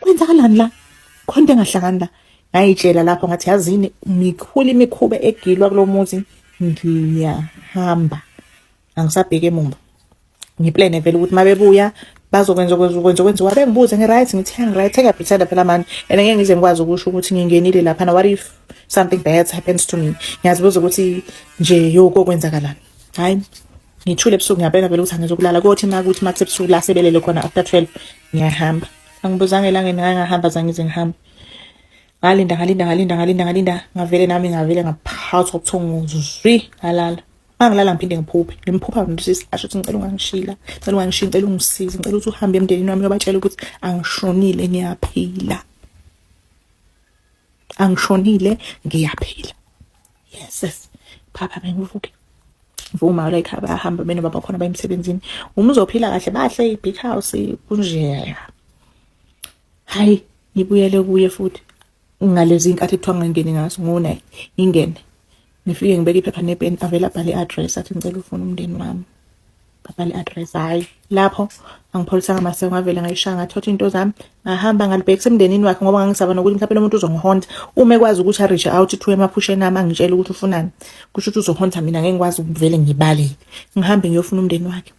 Kwenzakalani la? Khona into engahlangani la. Ngayitshela lapho ngathi yazini mikhulu imikhuba egilwa kulo muzi ngiyahamba. Angisabheki emumva. Ngiplane vele ukuthi mabebuya bazokwenza kwenza kwenza kwenziwa bengibuze ngi-right ngithi ngi-right sengiyapretenda phela manje and ngeke ngize ngikwazi ukusho ukuthi ngingenile laphana what if something bad happens to me ngiyazibuza ukuthi nje yo kokwenzakalani hayi ngithule ebusuku ngiyabheka vele ukuthi angizokulala kothi uma kuthi uma kusebusuku la sebelele khona after 12 ngiyahamba angibuzanga elangeni ngake ngahamba zange ngize ngihambe ngalinda ngalinda ngalinda ngalinda ngalinda ngavele nami ngavele ngaphathwa ubuthongo zwi ngalala mangilala ngiphinde ngiphuphe ngimphupha usisi asho ukuthi ngicela ungangishila ngicela ungangishiya ngicela ungisize ngicela ukuthi uhambe emndenini wami uyobatshela ukuthi angishonile ngiyaphila angishonile ngiyaphila yes yes phapha bengivuke vuma la ekhaya bayahamba benobaba khona baye emsebenzini uma uzophila kahle bahle i-big house kunjeya hayi ngibuyele kuye futhi ngalezi nkathi kuthiwa ngingeni ngazo ngo-nine ngingene ngifike ngibeke iphepha nepeni avele abhale i-address athi ngicela ufune umndeni wami babhale i-address hhayi lapho angipholisanga amaseko ngavele ngayishaya ngathotha iy'nto zami ngahamba ngalibhekisa emndenini wakhe ngoba ngangisaba nokuthi mhlawumpe lo muntu uzongihonta uma ekwazi ukuthi a-reach out to emaphusheni ami angitshele ukuthi ufunani kusho ukuthi uzohonta mina ngeke ngikwazi ukuvele ngibaleke ngihambe ngiyofuna umndeni wakhe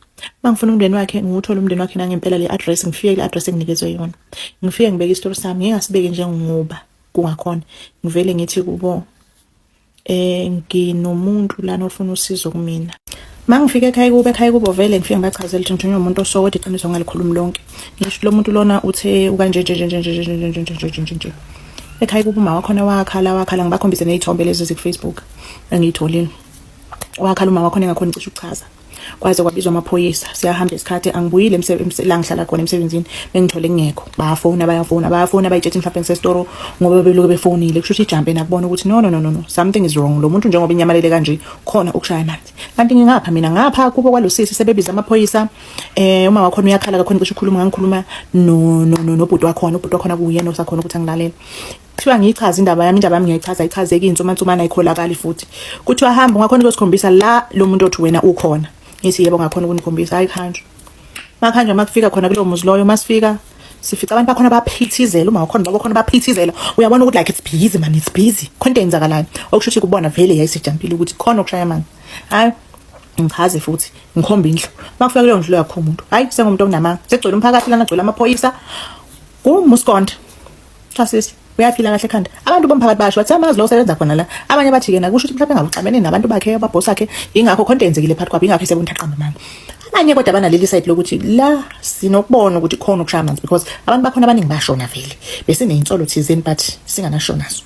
uma ngifuna umndeni wakhe ngiwuthole umndeni wakhe nangempela le address ngifike kule address enginikezwe yona ngifike ngibeke isitori sami ngingasibeki njengoba kungakhona ngivele ngithi kubo eh nginomuntu lana ofuna usizo kumina mangifika ekhaya kube ekhaya kubo vele ngifike ngibachazele ukuthi ngithunywe umuntu oso kodwa iqiniso ngalikhulumi lonke ngisho lo muntu lona uthe ukanje nje nje nje nje nje nje nje nje nje nje ekhaya kubo uma wakhona wakhala wakhala ngibakhombise nezithombe lezi ziku Facebook engiyitholile wakhala uma wakhona engakhona cishe ukuchaza kwaze kwabizwa amaphoyisa siyahamba isikhathi angibuyile la ngihlala khona emsebenzini bengithole ngingekho bayafona bayafona bayafona bayitshethi mhlawumbe ngisesitoro ngoba bebeloku befonile kusho ukuthi ijampe nakubona ukuthi no no no no no something is wrong lo muntu njengoba inyamalele kanje khona ukushaya amanzi kanti ngingapha mina ngapha kubo kwalosisi sebebiza amaphoyisa eh uma wakhona uyakhala kakhona cishe ukhuluma ngangikhuluma no no no nobhuti wakhona ubhuti wakhona kuyena osakhona ukuthi angilalele Kuthiwa ngiyichaze indaba yami, indaba yami ngiyayichaza ayichazeki insumansumane ayikholakali futhi. Kuthiwa hamba ungakhona ukuyosikhombisa la lo muntu othi wena ukhona. Ngithi yebo ngakhona ukunikhombisa, hayi kuhanjwa. Makuhanjwa makufika khona kulowo muzi loyo masifika sifica abantu bakhona baphithizela uma ukhona baba khona baphithizela uyabona ukuthi like it's busy man it's busy khona into eyenzakalayo okusho ukuthi kubona vele yayisejampile ukuthi khona okushaya amanzi hayi ngichaze futhi ngikhomba indlu makufika kuleyo ndlu yakho umuntu hayi sengumuntu onamanga segcwele umphakathi lana gcwele amaphoyisa kumuskonde Cha sisi uyaphila kahle ekhanda. Abantu bomphakathi basho bathi amazi lo usebenza khona la. Abanye bathi yena kusho ukuthi mhlawumbe ngabe uxabene nabantu bakhe ababhosi akhe ingakho khona into eyenzekile phakathi kwabo ingakho esebona ukuthi aqamba amanga. Abanye kodwa banaleli side lokuthi la sinokubona ukuthi khona ukushaya amanzi because abantu bakhona abaningi bashona vele. Besiney'nsolo thizeni but singanasho naso.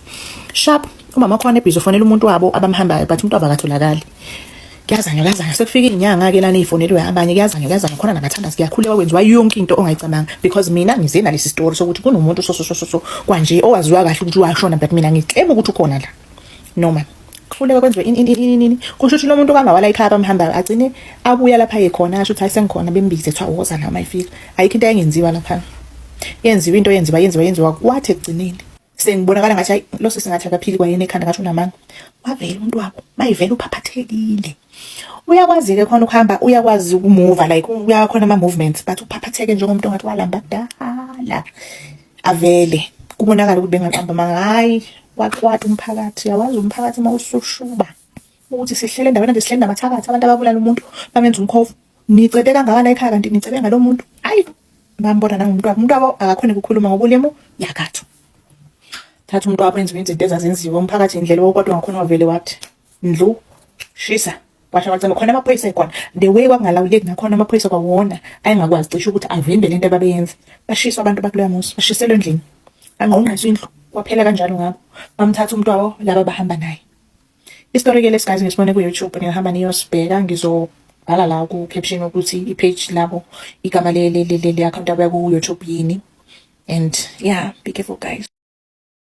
Sharp umama khona ebhizi ufonela umuntu wabo abamhambayo but umuntu wabo akatholakali. Kuyazanywa kuyazanywa sekufika iy'nyanga-ke lana ey'fonelwe abanye kuyazanywa kuyazanywa khona nabathandazi kuyakhuleka kwenziwa yonke into ongayicabanga because mina ngize nalesi story sokuthi kunomuntu so so so so so kwanje owaziwa kahle ukuthi washona but mina ngiclema ukuthi ukhona la noma kufuneka kwenziwe ini ini ini ini kusho ukuthi lo muntu kangawala ekhaya abamhambayo agcine abuya lapha yekhona asho ukuthi hayi sengikhona bembize kuthiwa woza nawe mayifika ayikho into engenziwa lapha yenziwa into yenziwa yenziwa yenziwa kwathi ekugcineni sengibonakala ngathi hayi lo sisi ngathi akaphili kwayena ekhanda ngathi unamanga wavela umuntu wabo mayivela uphaphathekile uyakwazi-ke khona ukuhamba uyakwazi ukumuva like uyakhona ama-movements but uphaphatheke njengomuntu ongathi walamba kudala avele kubonakala ukuthi bengaqamba amanga hhayi wakwata umphakathi yawazi umphakathi uma usushuba ukuthi sihlele endaweni nje sihlele nabathakathi abantu ababulala umuntu bamenza umkhovu nicebe kangaka la ekhaya kanti nicebe ngalo muntu hayi bambona nangumuntu wabo umuntu wabo akakhoni ukukhuluma ngoba ulimu nyakatho thatha umuntu wabo enziwe izinto ezazenziwe umphakathi indlela owodwa ngakhona wavele wathi ndlu shisa kwasha kwacima khona amaphoyisa ekhona the way kwakungalawuleki ngakhona amaphoyisa kwawona ayengakwazi cishe ukuthi avimbe lento ababeyenza bashiswa abantu bakuloya muzi bashiselwe endlini angqongqiswa indlu kwaphela kanjalo ngabo bamthatha umuntu wabo laba bahamba naye Isitori ke lesi guys ngisibone ku-YouTube ningahamba niyosibheka ngizobhala la ku-caption ukuthi i-page labo igama le-account yabo yaku-YouTube yini and yeah be careful guys.